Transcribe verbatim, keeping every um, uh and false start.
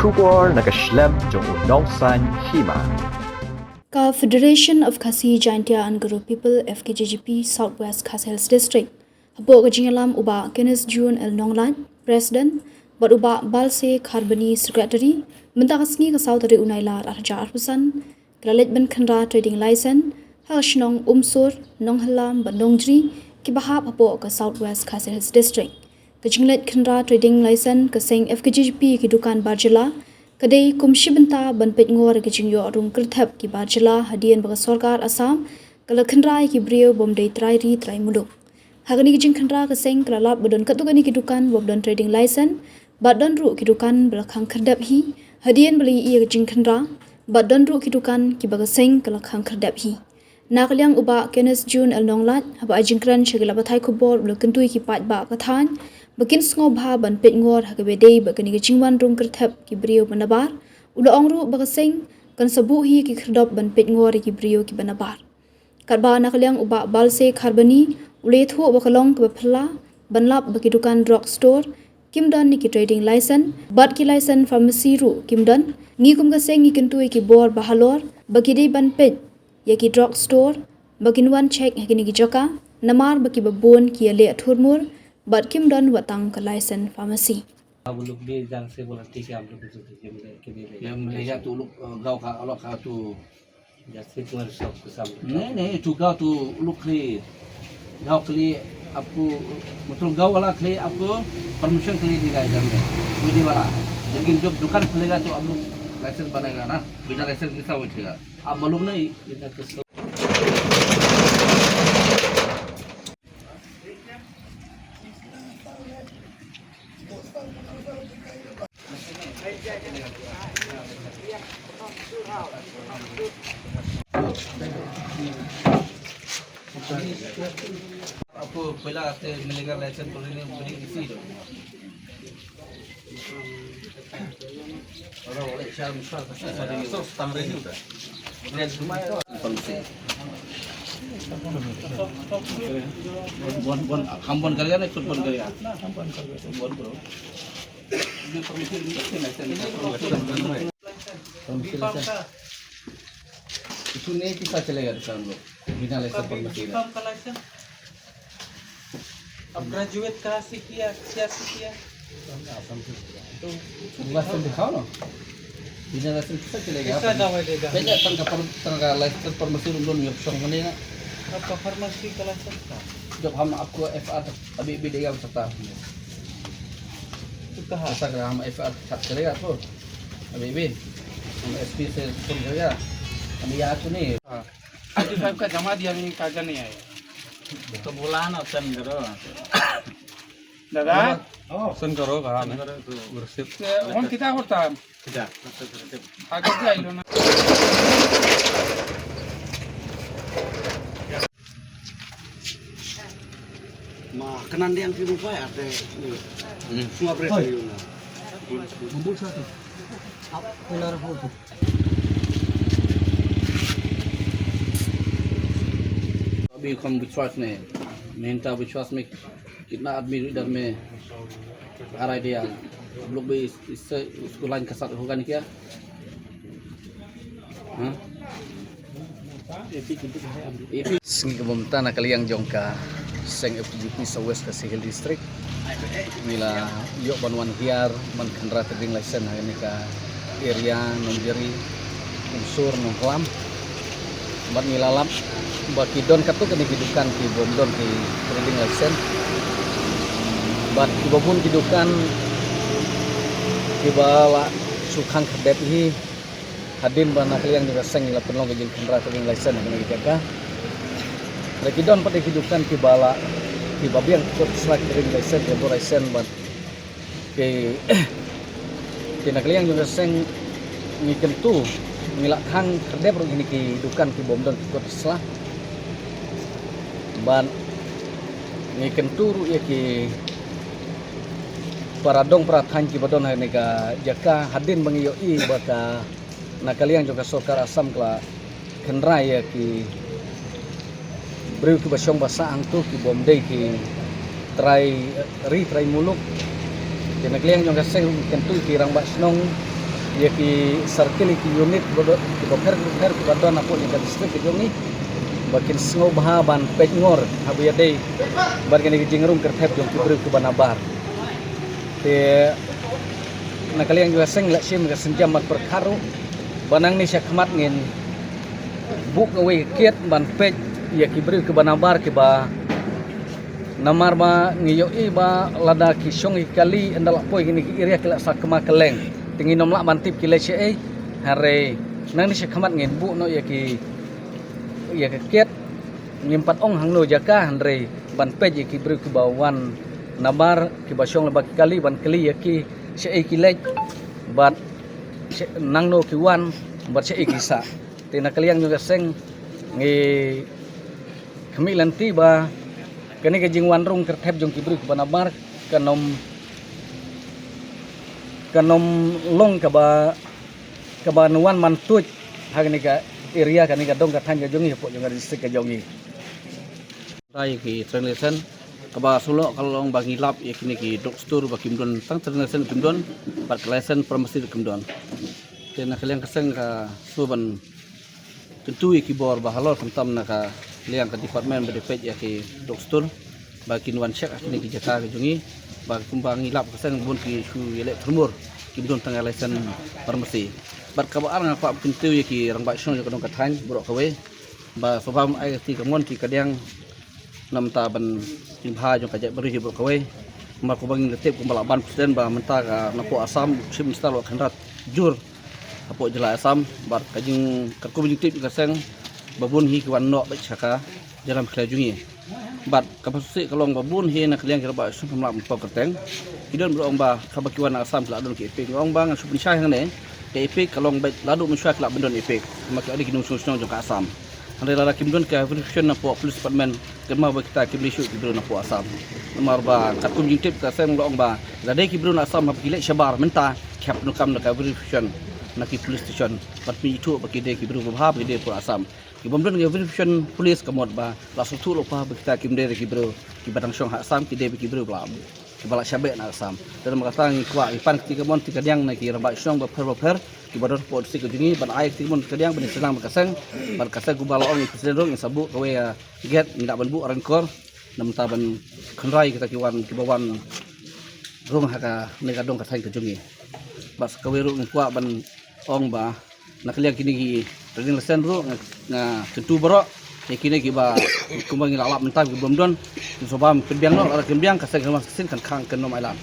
Khubor na ka shlem jong u Nongsaiñ Hima. Ka Federation of Khasi Jaintia and Garo People, F K J G P, South West Khasi Hills District, hapoh ka jingïalam u Bah Kenneth June L Nonglait, President, bad u Bah Balse Kharbani, Secretary, mynta ka sngi ka saw tarik u Nailar arhajar arphew san, ka la leit ban khynra trading license ha ka shnong Umsur, Nonghallam bad Nongjri, kiba hap hapoh ka South West Khasi Hills District. Ka jingleit khynra trading license ka seng F K J G P ïa ki dukan bar jylla ka dei kum shi bynta ban peit ngor ïa ka jingïoh rung kyrthep ki bar jylla, hadien ba ka sorkar Assam ka la khynra ïa ki briew bym dei trai ri trai muluk. Ha kane ka jingkhynra ka seng ka la lap ba don katto katne ki dukan bym don trading license, bad don ruh ki dukan ba la khang khyrdep hi, hadien ba la ïohi ïa ka jingkhynra, bad don ruh ki dukan kiba ka seng ka la khang khyrdep hi. Na ka liang u Bah Kenneth June L Nonglait, haba ai jingkren sha ki lad pathai khubor, u la kyntu ïa ki paidbah ka thaiñ ba kin sngewbha ban peit ngor ha kaba ïadei bad kane ka jingwan rung kyrthep ki briew ba nabar. U la ong ruh ba ka seng kan sa buh hi ïa ki khyrdop ban peit ngor ïa ki briew kiba nabar. Katba na ka liang u Bah Balse Kharbani, u la ïathuh ba ka long kaba phylla ban lap ba ki dukan drug store kim don ïa ki trading license, bad ki license pharmacy ruh kim don. Ngi kum ka seng ngi kyntu ïa ki bor ba halor ba ki dei ban peit ïa ki drug store, ba kin wan check ha kine ki jaka, namar ba kiba bun ki ïaleh thurmur bad kim don wat tang ka license pharmacy. आप लोग भी जान से बोला, ठीक है, आप लोग को तो ये मिले, के लिए ये मिलेगा तो लोग, अ, गांव का अलग का तो जैसे तुम्हारे सब के सामने। नहीं, नहीं, तो गांव तो लोग के लिए, गांव के लिए आपको, मतलब गांव वाला के लिए आपको परमिशन के लिए देगा इधर में, मीडिया वाला। लेकिन जब दुकान खुलेगा तो आप लोग लाइसेंस बनेगा ना, बिना लाइसेंस कैसा उठेगा? आप मालूम नहीं? आपको पहला से मिलेगा लाइसेंस तो लेने, लेने इसी दो। बंद, बंद, हम बंद कर गया ना, खुद बंद कर गया। बंद करो। ये परमिशन नहीं रखते ना, ऐसे नहीं। परमिशन नहीं। इसको नहीं किसा चलेगा दुकान लोग, बिना लाइसेंस परमिशन। अब ग्रेजुएट कहाँ से किया, क्या से किया? तो लाइसेंस दिखाओ ना। बिना लाइसेंस कैसे चलेगा? कैसा दवाई देगा? पहले तंग का पर-, तंग का लाइसेंस परमिशन उन दोनों में ऑप्शन बनेगा। आपका फार्मेसी का लाइसेंस था? जब हम आपको एफआईआर अभी भी देगा, हो सकता है। तो कहाँ? ऐसा करा, हम एफआईआर साथ करेगा आपको। अभी भी हम एसपी से फोन करेगा। हम यहाँ तो नहीं। हाँ। ट्वेंटी फ़ाइव का जमा दिया, लेकिन कागजा नहीं आया। तो बोला ना, सेंड करो। दादा? सेंड करो, कहा मैं। रिसिप्ट। ये फोन कितना करता है? कितना? आगे क्या आइलो ना? Ma, kanan dia yang kibu pa ate. Hmm. Semua berapa yun na? Bubul satu. Apa? अभी हम विश्वास नहीं है। मेहनता विश्वास में कितना आदमी इधर में आ रहा है दिया। आप लोग भी इस, इससे, उसको लाइन के साथ होगा नहीं क्या? हाँ? Sngi kaba mynta na ka liang jong ka seng F K J G P South West Khasi Hills District, ngi la ïoh ban wan hiar ban khynra trading license ha kane ka area Nongjri, Umsur, Nongklam. Bad ngi la lap ba ki don katto katne ki dukan ki bym don ki trading license. Bad kiba bun ki dukan kiba la shu khang khyrdep hi. Hadien ba na ka liang jong ka seng ngi la pynlong ka jingkhynra trading license ha kane ka jaka. Hynrei ki don pat ki dukan kiba la, kiba biang kot sla ki trading license, ki bor license bad ki, ki na ka liang jong ka seng ngi kyntu, ngi la khang khyrdep ruh kine ki dukan ki bym don ki kot sla. Bad ngi kyntu ruh ïa ki para dong para thaiñ kiba don ha kane ka jaka, hadien ba ngi ïohi ba ka na ka liang jong ka sorkar Assam ka la khynra ïa ki briew kiba shong ba sah hangto ki bym dei ki trai ri trai muluk. Te na ka liang jong ka seng ruh ngi kyntu ïa ki rangbah shnong, ïa ki circle, ïa ki unit ba don, ki bapher bapher ki ba don hapoh ïa ka district ka jong ngi, ba kin sngewbha ban peit ngor haba ïadei bad kane ka jingrung kyrthep jong ki briew ki ba nabar. Te na ka liang jong ka seng la shim ka sienjam bad pyrkhat ruh ba nangne sha khmat ngin buh kawei ka kiad ban peit ïa ki briew ki ba nabar ki ba Namar ba ngi ïohi ba lada ki shong ki kali ynda la poi kine ki area ki la sakma kylleng. Te ngin ym lah ban tip ki leit shaei. Hynrei nangne sha khmat ngin buh noh ïa ki, ïa ka kiad, ngim pat ong hangno jaka, hynrei ban peit ïa ki briew ki ba wan nabar ki ba shong lyngba ki kali ban kylli ïa ki shaei ki leit bad sha-, nangno ki wan bad shaei ki sah. Te na ka liang jong ka seng ngi khmih lynti ba kane ka jingwan rung kyrthep jong ki briew ki ba nabar kan ym, kan ym long kaba, kaba wan man tuid ha kane ka area, kane ka dong ka thaiñ ka jong ngi, hapoh jong ka district ka jong ngi. Dei ki trading license kaba shu lok ka long ba ngi lap ïa kine ki drug store ba kim don tang trading license kim don, bad ka license pharmacy ruh kim don. Te na ka liang ka seng ka shu ban kyntu ïa ki bor ba halor khamtam na ka liang ka department ba dei peit ïa ki drug store ba kin wan check ha kine ki jaka ka jong ngi, ba kumba ngi lap ka seng bun ki shu ïaleh tyrmur kim don tang ïa license pharmacy. Bad kaba ar nga kwah kyntu ïa ki rangbah shnong jong ka dong ka thaiñ baroh kawei ba sngewbha ai ka kti kamon kti kadiang na bynta ban jingbha jong ka jaitbynriew hi baroh kawei. Namar kumba ngi la tip kumba la ban president ba mynta ka napoh Assam Chief Minister la khyndiat jur hapoh jylla Assam, bad ka jing, katkum jingtip ka seng ba bun hi ki wan noh beit sha ka jylla Meghalaya jong ngi. Bad kaba shisha ka long ba bun hi na ka liang ki rangbah shnong kim lah ban pynpaw kyrteng. Ki don ba ong ba kaba ki wan na Assam ki la don ki EPIC, nga ong ba ngan shu pynshai hangne, ka EPIC ka long beit naduh mynshuwa ki lah ban don EPIC, namar ki la dei ki nongshong shnong jong ka Assam. Hynrei lada kim don ka verification napoh police department, kynmaw ba kita kim dei shuh ki briew napoh Assam. Namar ba katkum jingtip ka seng la ong ba lada dei ki briew na Assam haba ki leit shabar mynta ki hap pyndonkam da ka verification na ki police station bad pynithuh ba ki dei ki briew babha, ba ki dei pura Assam. Ki bym don ka verification police ka mut ba la sngewthuh lypa ba kita kim dei ki briew ki ba dang shong ha Assam, ki dei ba ki briew ba la, ki ba la shah beh na Assam. Te namar kata ngi kwah ngi pan kti kamon kti kadiang na ki rangbah shnong bapher bapher ki ba don hapoh district ka jong ngi ban ai kti kamon kti kadiang ban ïa sdang bad ka seng, bad ka seng kumba la ong ïa ki president ruh ngin sa buh kawei ka gate, ngin lah ban buh rankor na bynta ban kynroi kita ki wan, ki ba wan rung ha kane ka dong ka thaiñ ka jong ngi. Bad sa kawei ruh ngi kwah ban ong ba na ka liang kine ki trading license ruh nga, nga kyntu baroh ïa kine ki ba kumba ngi la lap mynta ki bym don, kin sngewbha pynbiang noh, lada kim biang ka seng kan wan sa shisien kan khang, kan ym ailad.